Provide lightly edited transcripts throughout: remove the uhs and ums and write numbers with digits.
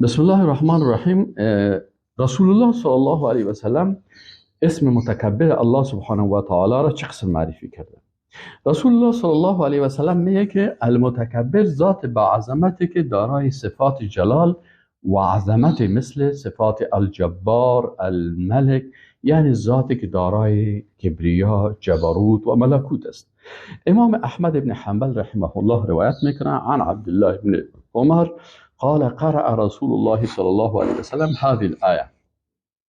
بسم الله الرحمن الرحیم. رسول الله صلی الله علیه و سلم اسم متکبر الله سبحانه و تعالی را چه قسم معرفی کرده؟ رسول الله صلی الله علیه و سلم میگه که المتکبر ذات با عظمتی که دارای صفات جلال و عظمت مثل صفات الجبار، الملک، یعنی ذاتی که دارای کبریا، جبروت و ملکوت است. امام احمد بن حنبل رحمه الله روایت میکنه عن عبدالله بن عمر قال قرأ رسول الله صلی الله علیه و سلم هذه الآیه.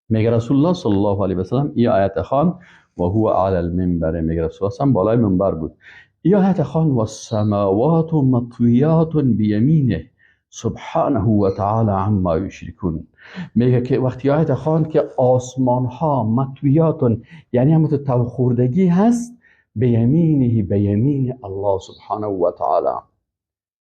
میگه رسول الله صلی الله علیه و سلم این آیت خوان و هو علی المنبر، میگه رسول الله بالای منبر بود، این آیت خوان و السماوات مطویات بیمینه سبحانه و تعالی عما یشرکون. میگه که وقتی آیت خوان که آسمان ها مطویات، یعنی هم توخوردگی هست، بیمینه، بیمین الله سبحانه و تعالی،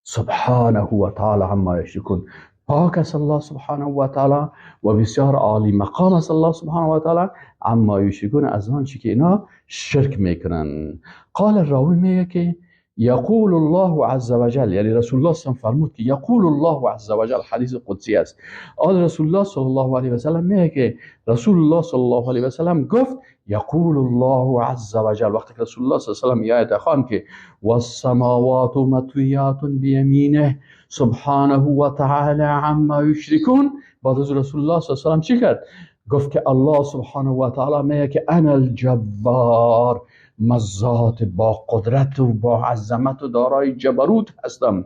سبحانه و تعالی عما یشرکون، پاک است الله سبحانه و تعالی و بسیار عالی مقام است الله سبحانه و تعالی، عما یشرکون، از آنچه که اینا شرک میکنن. قال الراوی میگه که یقول الله عز وجل، یعنی رسول الله صلی فرمود که یقول الله عز وجل، حدیث قدسی است. آل رسول الله صلی الله علیه و سلم میگه که رسول الله صلی الله علیه و سلم گفت یقول الله عز وجل، وقتی که رسول الله صلی الله علیه و سلم آیت خوان که والسماوات مطویات بیمینه سبحانه و تعالی عما یشرکون، بعد از رسول الله صلی الله علیه و سلم چی کرد؟ گفت که الله سبحانه و تعالی میگه که انا الجبار، من ذات با قدرت و با عظمت و دارای جبروت هستم.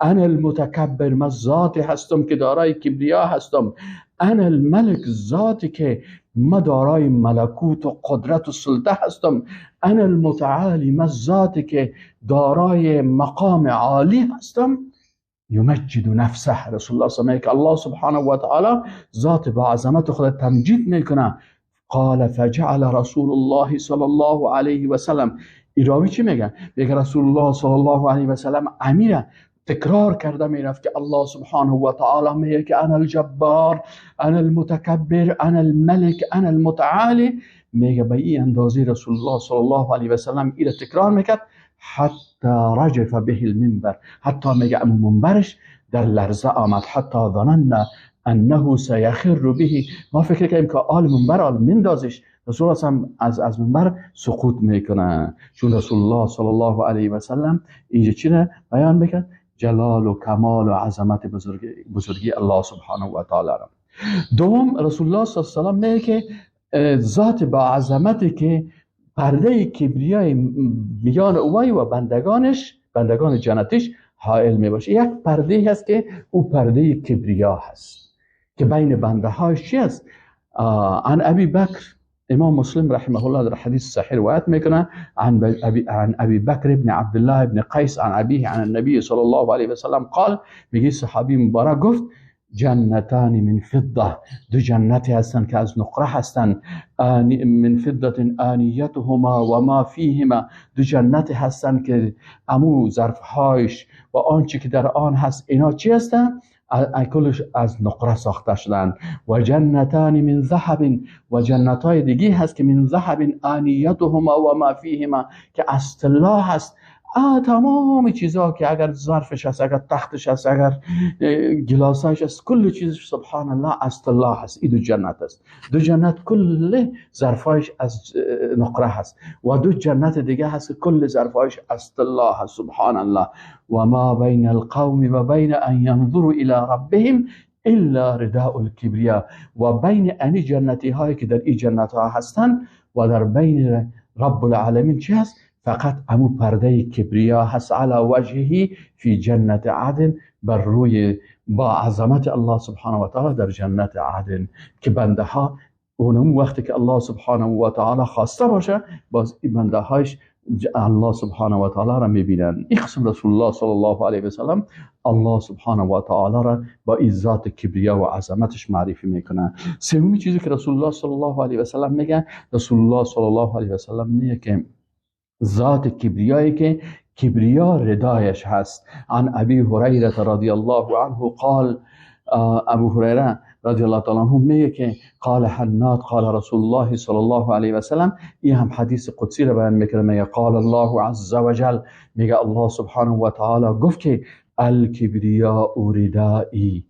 انا المتکبر، من ذاتی هستم که دارای کبریا هستم. انا الملک، ذاتی که من دارای ملکوت و قدرت و سلطه هستم. انا المتعالی، من ذاتی که دارای مقام عالی هستم. یمجد نفسه، رسول الله صلی الله علیه و که الله سبحانه و تعالی ذات با عظمت خود تمجید میکنه. قال فجعل رسول الله صلی الله علیه و سلم، ایراوی چی میگه؟ میگه رسول الله صلی الله علیه و سلم امیره تکرار کرده میرفت که الله سبحانه و تعالی میگه که انا الجبار، انا المتکبر، انا الملک، انا المتعالی. میگه به این اندازه رسول الله صلی الله علیه و سلم ایره تکرار میکرد حتی رجف به المنبر، حتی میگه امو منبرش در لرزه آمد، حتی ظننا انه سیخر به، ما فکر کردیم که آل منبر آل مندازش، رسول الله از منبر سقوط میکنه. چون رسول الله صلی الله علیه و سلم اینجا چی را بیان میکرد؟ جلال و کمال و عظمت بزرگی الله سبحانه و تعالی را. دوم رسول الله صلی الله علیه و سلم میگه که ذات با عظمتی که پرده کبریای میان اوی و بندگانش، بندگان جنتش حائل میباشه. یک پرده هست که او پرده کبریا هست که بین بنده هاش چی است؟ عن ابی بکر، امام مسلم رحمه الله در حدیث صحیح روایت میکنه عن ابی بکر ابن عبدالله ابن قیس عن ابیه عن النبی صلی الله علیه و سلم قال، میگه صحابی مبارک گفت جنتان من فضه، دو جنتی هستند که از نقره هستند، من فضه آنیتهما و ما فیهما، دو جنتی هستند که امو ظرفهایش و آنچه که در آن هست اینا چی هستند؟ کلش از نقره ساخته شدن. و جنتان من ذهب، و جنتای دیگه هست که من ذهب آنیتهما و ما فیهما، که از طلا هست. تمام چیزها که اگر ظرفش هست، اگر تختش هست، اگر گلاسش هست، کل چیزش سبحان الله از طلا هست. این دو جنت است. دو جنت کل ظرفایش از نقره هست و دو جنت دیگه هست که کل ظرفایش از طلا هست. سبحان الله. و ما بین القوم و بین ان ینظروا الی ربهم الا رداء الکبریا، و بین انی جنتی هایی که در این جنت ها هستند و در بین رب العالمین چی هست؟ فقط امو پرده کبریا هست. علی وجهه فی جنت عدن، بر روی با عظمت الله سبحانه و تعالی در جنت عدن، که بنده ها اونم وقتی که الله سبحانه و تعالی خواسته باشه باز این بنده هایش الله سبحانه و تعالی را میبینن. این قسم رسول الله صلی الله علیه و سلم الله سبحانه و تعالی را با این ذات کبریا و عظمتش معرفی میکنه. سومی چیزی که رسول الله صلی الله علیه و سلم میگه، رسول الله صلی الله علیه و سلم میگه که ذات کبریایی که کبریا ردایش هست. عن ابی هریره رضی الله عنه قال، ابو هریره رضی الله تعالی عنه میگه که قال حناد قال رسول الله صلی الله علیه و سلم، این هم حدیث قدسی رو بیان میکنه، میگه قال الله عز وجل، میگه الله سبحانه و تعالی گفت که الکبریا ردایی،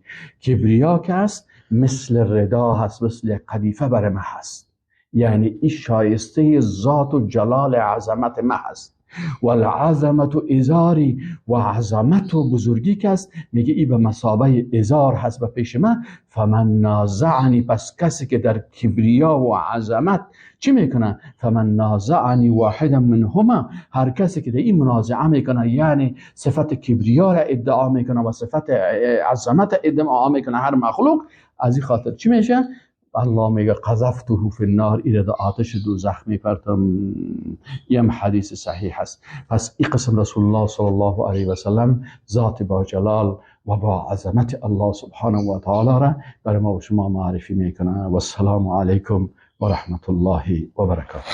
کبریا که است مثل ردا هست، مثل قدیفه بر ما هست، یعنی این شایسته ذات و جلال عظمت ما هست. والعظمت ازاری، و عظمت و بزرگی که است میگه ای به مثابه ازار هست به پیش من. فمن نازعنی، پس کسی که در کبریا و عظمت چی میکنه؟ فمن نازعنی واحدا منهما، هر کسی که در این منازعه میکنه، یعنی صفت کبریا را ادعا میکنه و صفت عظمت ادعا میکنه هر مخلوق، از این خاطر چی میشه؟ الله میگه قذفته فی النار، ایره در آتش دوزخ میپرتم. یم حدیث صحیح هست. پس این قسم رسول الله صلی الله علیه و سلم ذات با جلال و با عظمت الله سبحانه و تعالی را برای ما و شما معرفی میکنه. و السلام علیکم و رحمت الله و برکاته.